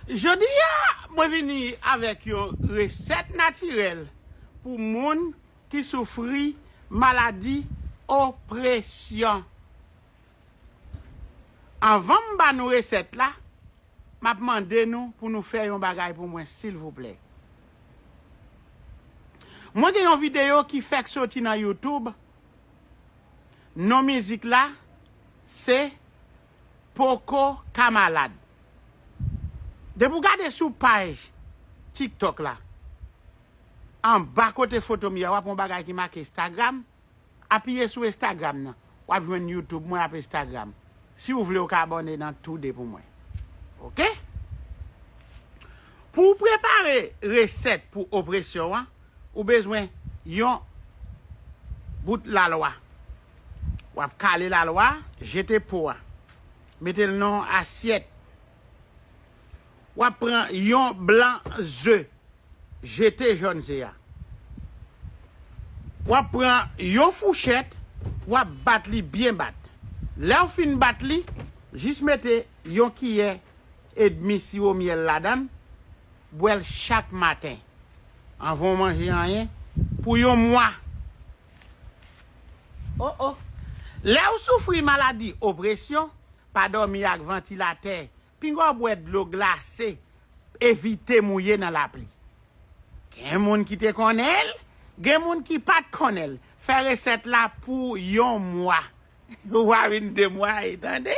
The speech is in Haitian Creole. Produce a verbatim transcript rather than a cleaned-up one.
Jodi a, mwen vini avèk yon resèt natirèl pou moun ki soufri maladi opresyon. Anvan m ba nou resèt la, m ap mande nou pou nou fè yon bagay pou mwen, silvouplè. Mwen gen yon videyo ki fèk soti nan YouTube. Non mizik la, se Poko Ka Malad. Depi w gade sou paj TikTok la, anba kote foto m ye a, w ap wè yon bagay ki make Instagram. Apiye sou Instagram nan. W ap jwenn YouTube mwen ap Instagram. Si w vle, w ka abòne nan tou de pou mwen. Oke? Pou w prepare resèt pou opresyon an, ou bezwen yon bout lalwa. W ap kale lalwa, jete po a. Mete l nan yon asyèt. W ap pran yon blan ze. Jete jòn ze a. W ap pran yon fouchèt, w ap bat li byen bat. Lè w fin bat li, jis mete yon kiyè edmi siwo myèl ladan l, bwè l chak maten. Anvan w manje anyen, pou yon mwa. O, o. Lè w soufri maladi opresyon, pa dòmi ak vantilatè, pinga w bwè dlo glase, evite mouye nan lapli. Gen moun ki te konnen l, gen moun ki pa t konnen l. Fè resèt la pou yon mwa. Ou pa vin de mwa, e tande.